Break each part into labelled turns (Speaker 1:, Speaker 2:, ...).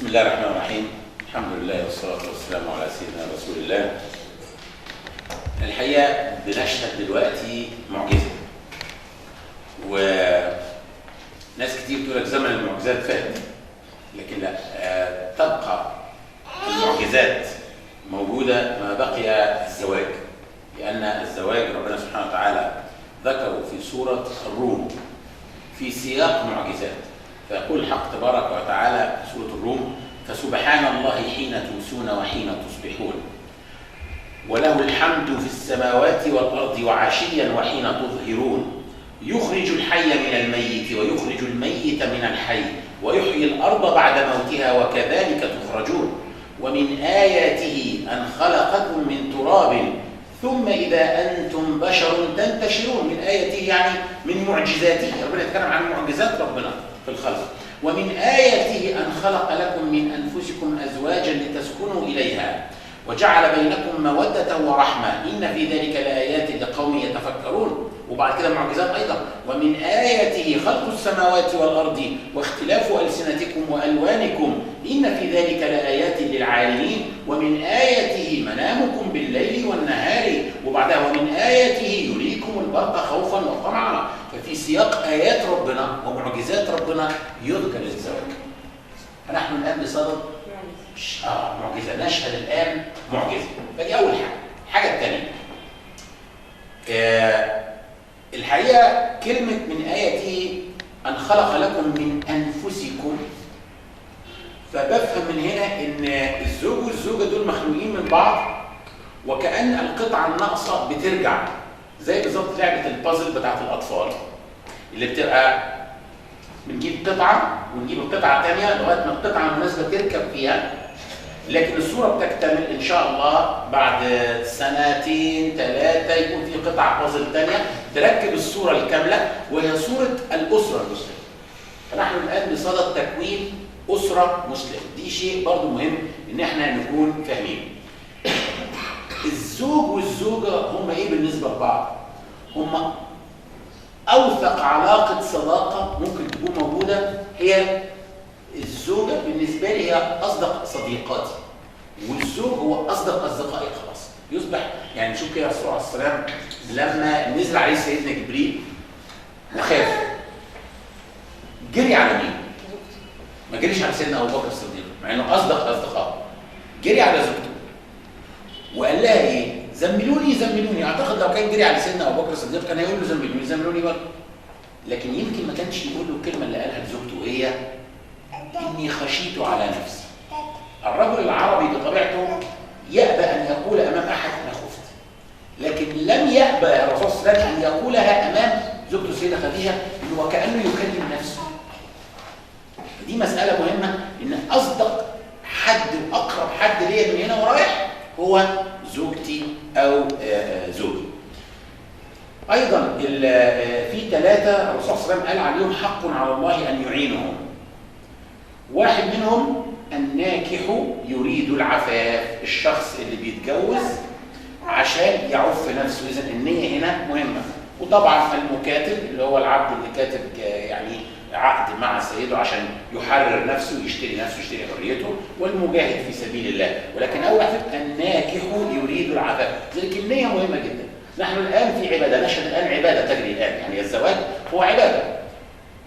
Speaker 1: بسم الله الرحمن الرحيم. الحمد لله والصلاة والسلام على سيدنا رسول الله. الحقيقة بنشهد دلوقتي معجزة، وناس كتير تقول لك زمن المعجزات فات، لكن لا، تبقى المعجزات موجودة ما بقي الزواج، لأن الزواج ربنا سبحانه وتعالى ذكره في سورة الروم في سياق معجزات، فيقول الحق تبارك وتعالى في سورة الروم: فسبحان الله حين تمسون وحين تصبحون، وله الحمد في السماوات والأرض وعشيا وحين تظهرون، يخرج الحي من الميت ويخرج الميت من الحي ويحيي الأرض بعد موتها وكذلك تخرجون، ومن آياته أن خلقكم من تراب ثم إذا أنتم بشر تنتشرون. من آياته يعني من معجزاته، ربنا يتكلم عن معجزات ربنا في الخلق. ومن آياته أن خلق لكم من أنفسكم أزواجا لتسكنوا إليها وجعل بينكم مودة ورحمة إن في ذلك لآيات لقوم يتفكرون. وبعد كده معجزات أيضا: ومن آياته خلق السماوات والأرض واختلاف ألسنتكم وألوانكم إن في ذلك لآيات للعالمين، ومن آياته منامكم بالليل والنهار، وبعدها ومن آياته يريكم البرق خوفا وطمعا. ففي سياق آيات ربنا ومعجزات ربنا يذكر الزواج. فنحن الآن بصدد معجزة، نشهد الآن معجزة. فدي أول حاجة. الحاجة الثانية، الحقيقة كلمة من آياته أن خلق لكم من أنفسكم، فبفهم من هنا إن الزوج والزوجة دول مخلوقين من بعض، وكأن القطعة الناقصة بترجع، زي بالظبط لعبة البازل بتاعت الأطفال اللي بتبقى بنجيب قطعة ونجيب القطعة الثانية لغاية ما القطعة المناسبة تركب فيها، لكن الصورة بتكتمل إن شاء الله بعد سنتين ثلاثة يكون في قطعة بازل ثانية تركب الصورة الكاملة، وهي صورة الأسرة المسلمة. فنحن الآن بصدد تكوين أسرة مسلمة، دي شيء برضو مهم إن احنا نكون فاهمينه. الزوج والزوجة هم إيه بالنسبة لبعض؟ هم أوثق علاقة صداقة ممكن تكون موجودة، هي الزوجة بالنسبة لي هي أصدق صديقاتي، والزوج هو أصدق أصدقائي. خلاص يصبح يعني شوف كده الرسول عليه السلام لما نزل عليه سيدنا جبريل وخاف، جري على مين؟ ما جريش على سيدنا أبو بكر الصديق مع إنه أصدق أصدقائه، جري على زوجته وقال لها إيه؟ زملوني زملوني. أعتقد لو كان جري على سيدنا أبو بكر الصديق كان هيقول له زملوني زملوني برضه، لكن يمكن ما كانش يقول له الكلمة اللي قالها لزوجته وهي إني خشيت على نفسي. الرجل العربي بطبيعته يأبى أن يقول أمام أحد أنا خفت، لكن لم يأبى الرسول صلى الله عليه وسلم أن يقولها أمام زوجته السيدة خديجة، إنه وكأنه يكلم نفسه. دي مسألة مهمة، إن أصدق حد وأقرب حد ليا من هنا ورايح هو زوجتي أو زوجي. أيضا في ثلاثة الرسول صلى الله عليه وسلم قال عليهم حق على الله أن يعينهم. واحد منهم الناكح يريد العفاف، الشخص اللي بيتجوز عشان يعف نفسه، إذن النية هنا مهمة. وطبعا المكاتب اللي هو العبد اللي كاتب يعني عقد مع سيده عشان يحرر نفسه ويشتري نفسه ويشتري حريته، والمجاهد في سبيل الله. ولكن أول واحد الناكح يريد العفاف، لذلك النية مهمة جدا. نحن الآن في عبادة، نشهد الآن عبادة تجري الآن، يعني الزواج هو عبادة.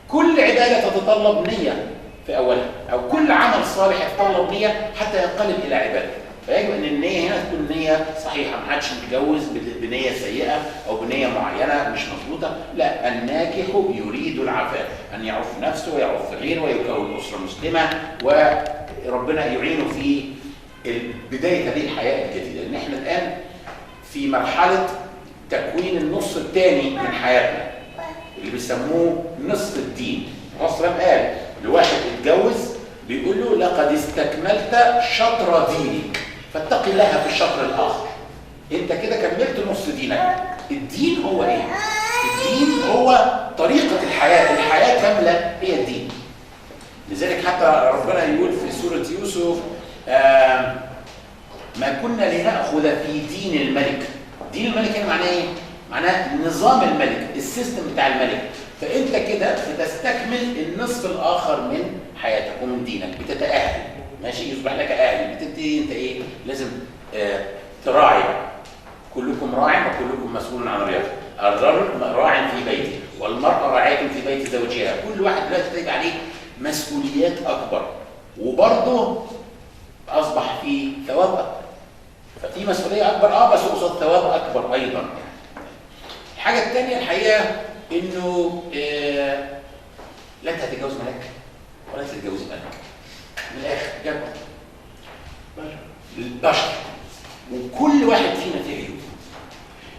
Speaker 1: كل عبادة تتطلب نية في أولها، أو كل عمل صالح يتطلب نية حتى ينقلب إلى عبادة. فيجب أن النية هنا تكون نية صحيحة، ما حدش يتجوز بنية سيئة أو بنية معينة مش مظبوطة، لا، الناكح يريد العفاف، أن يعف نفسه ويعف غيره ويكون أسرة مسلمة، وربنا يعينه في بداية هذه الحياة الجديدة. لأن احنا الآن في مرحلة تكوين النص الثاني من حياتنا اللي بيسموه نصف الدين. الرسول قال لواحد اتجوز بيقول له لقد استكملت شطر دينك فاتق الله في الشطر الاخر. انت كده كملت نص دينك. الدين هو ايه؟ الدين هو طريقة الحياة، الحياة كاملة هي الدين. لذلك حتى ربنا يقول في سورة يوسف ما كنا لنأخذ في دين الملك. دين الملك هنا معناه ايه؟ معناه نظام الملك، ال system بتاع الملك. فانت كده بتستكمل النصف الاخر من حياتك ومن دينك، بتتأهل. ماشي، يصبح لك اهل. بتبتدي انت ايه؟ لازم تراعي. كلكم راع وكلكم مسؤول عن رعيته. الرجل راع في بيته والمرأة راعية في بيت زوجها. كل واحد دلوقتي تجي عليه مسؤوليات أكبر، وبرضه أصبح في ثواب أكبر. ففي مسؤولية أكبر بس قصاد ثواب أكبر أيضا يعني. الحاجة الثانية الحقيقة إنه لا أنت هتتجوز ملاك ولا تتجوز ملاك. من الآخر جد البشر، وكل واحد فينا فيه عيوب.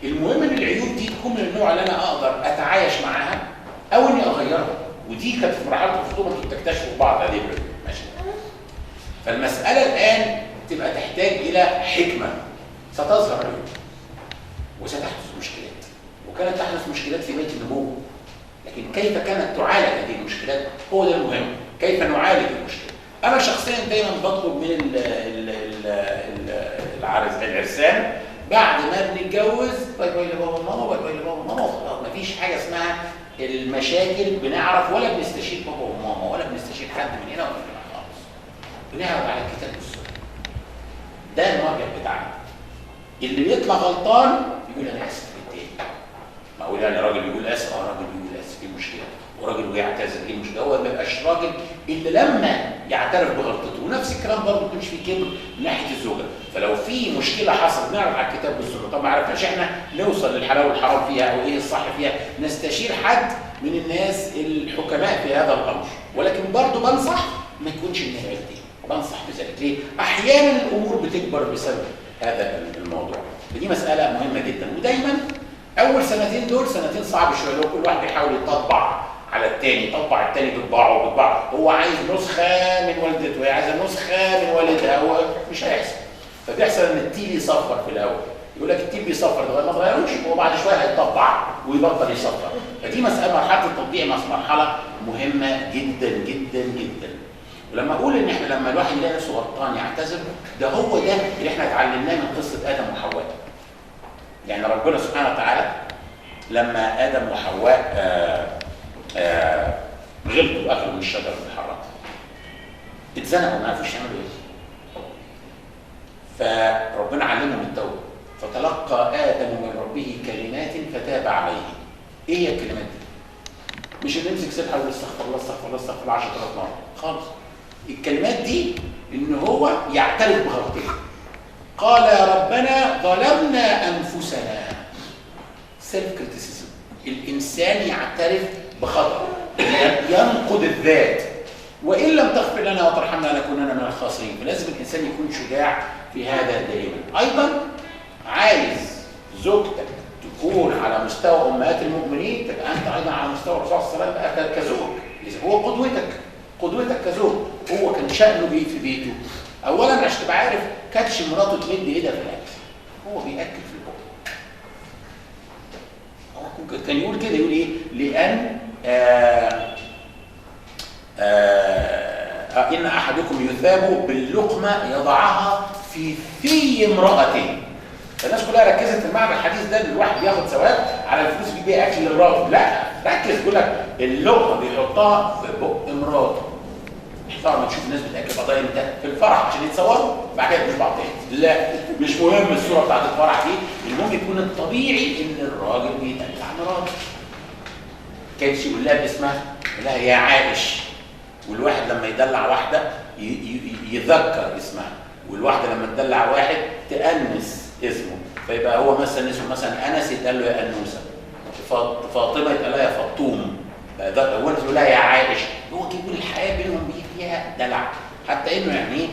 Speaker 1: المهم ان العيوب دي تكون من النوع اللي انا اقدر اتعايش معاها او اني اغيرها، ودي كانت في مرحلة الخطوبة انتوا بتكتشفوا بعض هذه العيوب، ماشي. فالمسالة الان تبقى تحتاج الى حكمه. ستظهر عيوب وستحدث مشكلات، وكانت تحدث مشكلات في بيت النبوة، لكن كيف كانت تعالج هذه المشكلات هو ده المهم. كيف نعالج المشكلة؟ انا شخصيا دايما بطلب من العرسان بعد ما بنتجوز bye bye لبابا وماما، bye bye لبابا وماما، وخلاص. مفيش حاجة اسمها المشاكل بنعرف، ولا بنستشير بابا وماما ولا بنستشير حد من هنا ولا من هنا خالص. بنعرض على الكتاب والسنة. ده المرجع بتاعنا. اللي بيطلع غلطان يقول انا اسف للتاني. معقول يعني راجل بيقول اسف؟ راجل بيقول اسف، ايه المشكلة؟ وراجل ويعتذر، ايه المشكلة؟ هو ما يبقاش راجل الا لما يعترف بغلطته. ونفس الكلام برضه ما يكونش فيه كبر من ناحية الزوجة. فلو في مشكلة حصلت نعرض على الكتاب والسنة. طب ما عرفناش احنا نوصل للحلال والحرام فيها او ايه الصح فيها، نستشير حد من الناس الحكماء في هذا الامر. ولكن برضه بنصح ما يكونش من العيلتين، بنصح بذلك. ليه؟ احيانا الامور بتكبر بسبب هذا الموضوع. فدي مسالة مهمة جدا. ودايما اول سنتين دول سنتين صعب شوية، لو كل واحد بيحاول يطبع على الثاني، يطبع الثاني بطباعه بطباعه، هو عايز نسخه من والدته وهي عايزه نسخه من والدها، هو مش هيحصل. فبيحصل ان التيل يصفر في الاول، يقول لك التيل بيصفر ده ما تغيروش، هو بعد شوية هيطبع ويبطل يصفر. فدي مسالة مرحلة التطبيع مرحلة مهمة جدا جدا جدا. ولما اقول ان احنا لما الواحد يلاقي نفسه غلطان يعتذر، ده هو ده اللي احنا اتعلمناه من قصة ادم وحواء. يعني ربنا سبحانه وتعالى لما ادم وحواء غلطوا واكلوا من الشجرة المحرمة، اتزنقوا ما عرفوش يعملوا ايه. فربنا علمهم التوبة، فتلقى ادم من ربه كلمات فتاب عليه. ايه هي الكلمات دي؟ مش اللي يمسك سبحه ويقول استغفر الله استغفر الله استغفر الله 10000 مرة خالص. الكلمات دي ان هو يعترف بغلطته. قال يا ربنا ظلمنا انفسنا. self criticism، الانسان يعترف بخطأه، ينقد الذات. وان لم تغفر لنا وترحمنا لنكونن من الخاسرين. فلازم الانسان يكون شجاع في هذا دائما. ايضا عايز زوجتك تكون على مستوى امهات المؤمنين، تبقى انت ايضا على مستوى الرسول صلى الله عليه وسلم كزوج. اذا هو قدوتك، قدوتك كزوج، هو كان شأنه ايه في بيته؟ اولا عشان تبقى عارف، كاتش مراته تمد ايدها في الاكل، هو بياكل في البق. هو كان يقول كده، يقول ايه؟ لان ان احدكم يثاب باللقمه يضعها في في امراته. فالناس كلها ركزت في المعنى الحديث ده ان الواحد بياخد ثواب على الفلوس اللي بيبيع اكل لمراته. لا، ركز، بيقول لك اللقمة بيحطها في بق مراته. طبعا ما تشوف الناس بتاكل بعضها امتى؟ في الفرح عشان يتصوروا، بعد كده مش بعض تاني. لا، مش مهم الصورة بتاعت الفرح دي، المهم يكون الطبيعي ان الراجل بيدلع مراته. كانش يقول لها باسمها، يقول لها يا عائش. والواحد لما يدلع واحدة يذكر اسمها، والواحده لما تدلع واحد تأنس اسمه، فيبقى هو مثلا اسمه مثلا انس يتقال له يا انوسه، فاطمة يتقال لها يا فطوم، هو يقول لها يا عائش. هو كيقول الحياة بينهم فيها دلع، حتى انه يعني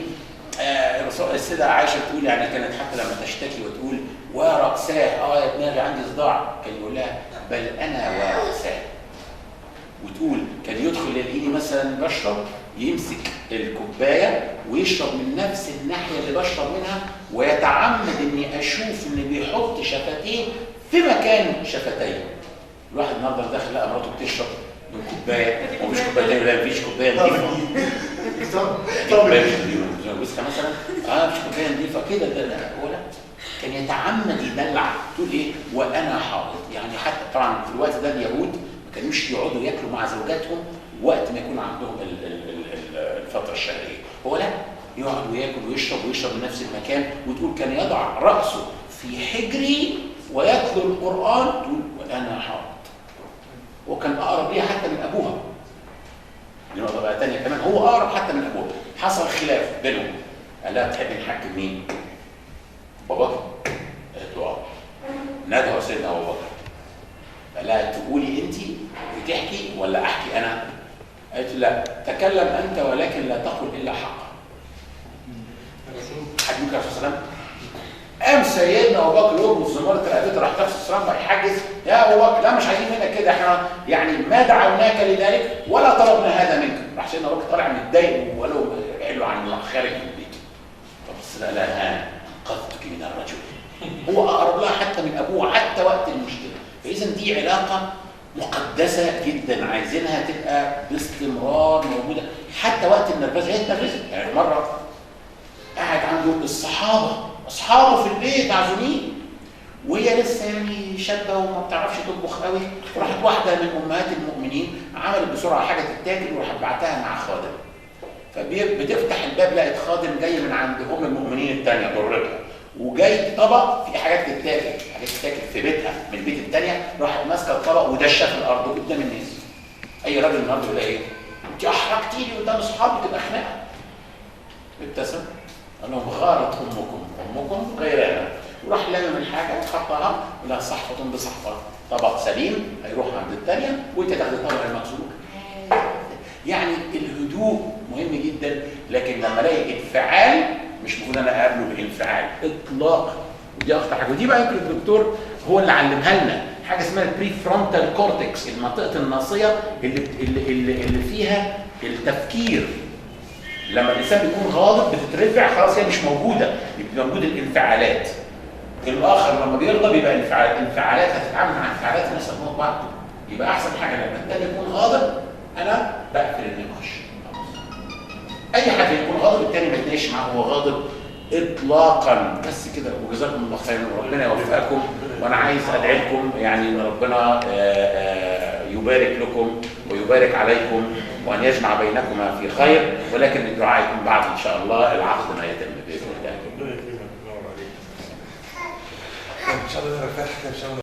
Speaker 1: السيدة عائشة بتقول يعني كانت حتى لما تشتكي وتقول ورأساه، يا دماغي عندي صداع، كان يقول لها بل انا ورأساه. وتقول كان يدخل يلاقيني مثلا بشرب، يمسك الكوباية ويشرب من نفس الناحية اللي بشرب منها، ويتعمد اني اشوف ان بيحط شفتيه في مكان شفتيه. الواحد النهارده داخل لقى مراته بتشرب من كوباية ومش كوباية، لا مفيش كوباية نظيفة. كوباية مش نظيفة مثلا، مش كوباية نظيفة كده، ده لا، هو لا، كان يتعمد يدلع. تقول ايه؟ وانا حائض. يعني حتى طبعا في الوقت ده اليهود ما كانوش يقعدوا ياكلوا مع زوجاتهم وقت ما يكون عندهم الفترة الشهرية. هو لا، يقعد وياكل ويشرب ويشرب من نفس المكان، وتقول كان يضع راسه في حجري ويتلو القران، تقول وانا حائط. وكان اقرب ليها حتى من ابوها. دي نقطة بقى ثانية كمان، هو اقرب حتى من ابوها. حصل خلاف بينهم، قال لها تحبي نحكم مين؟ باباك؟ قالت له اه. نادى سيدنا ابو بكر، قال لها تقولي انت وتحكي ولا احكي انا؟ قالت له لا، تكلم انت ولكن لا تقل الا حقا. حد ينكر الرسول صلى الله عليه وسلم؟ قام سيدنا ابو بكر يربط زماره رقبته، راح تاخد السلام راح يحجز، يا ابو بكر لا مش عايزين منك كده، احنا يعني ما دعوناك لذلك ولا طلبنا هذا منك. راح سيدنا ابو بكر طالع متضايق وقال له حلو عن خارج من البيت. فبص لها ها انقذتك من الرجل. هو اقرب لها حتى من ابوه حتى وقت المشكلة. فاذا دي علاقة مقدسة جدا، عايزينها تبقى باستمرار موجودة حتى وقت النرفزه. هي اتنرفزت يعني مرة قاعد عنده الصحابة، اصحابه في البيت عازمين، وهي لسه يعني شابه وما بتعرفش تطبخ قوي، راحت واحدة من امهات المؤمنين عملت بسرعة حاجة تتاكل وراحت بعتها مع خادم. فبتفتح الباب لقت خادم جاي من عند ام المؤمنين الثانية ضرتها، وجاي طبق في حاجات تتاكل، حاجات تتاكل في بيتها من البيت الثانية، راحت ماسكه الطبق ودشه في الارض قدام الناس. اي راجل النهارده يقول ايه؟ انت احرجتيني قدام اصحابي، تبقى خناقه. ابتسم قال لهم غارت امكم، امكم غيرنا. وراح لمم الحاجة وحطها لها صحفه بصحفه، طبق سليم هيروح عند الثانية وانت تاخد الطبق المكسور. يعني الهدوء مهم جدا، لكن لما الاقي انفعال مش المفروض انا اقابله بانفعال اطلاقا. ودي اخطر حاجة، ودي بقى يمكن الدكتور هو اللي علمها لنا، حاجة اسمها ال prefrontal cortex، المنطقة الناصية اللي فيها التفكير. لما الانسان بيكون غاضب بتترفع خلاص، هي مش موجودة، بيبقى موجود الانفعالات. الاخر لما بيرضى بيبقى الانفعالات، هتتعامل مع انفعالات الناس هتموت بعض. يبقى احسن حاجة لما الثاني يكون غاضب انا بقفل النقاش. اي حد يكون غاضب الثاني ما يتناقش معاه وهو غاضب اطلاقا. بس كده، وجزاكم الله خيرا وربنا يوفقكم. وانا عايز ادعي لكم يعني ان ربنا يبارك لكم ويبارك عليكم وان يجمع بينكما في خير، ولكن الدعاء يكون بعد ان شاء الله العقد ما يتم باذن الله.
Speaker 2: ربنا يكرمك وينور عليك. ان شاء الله.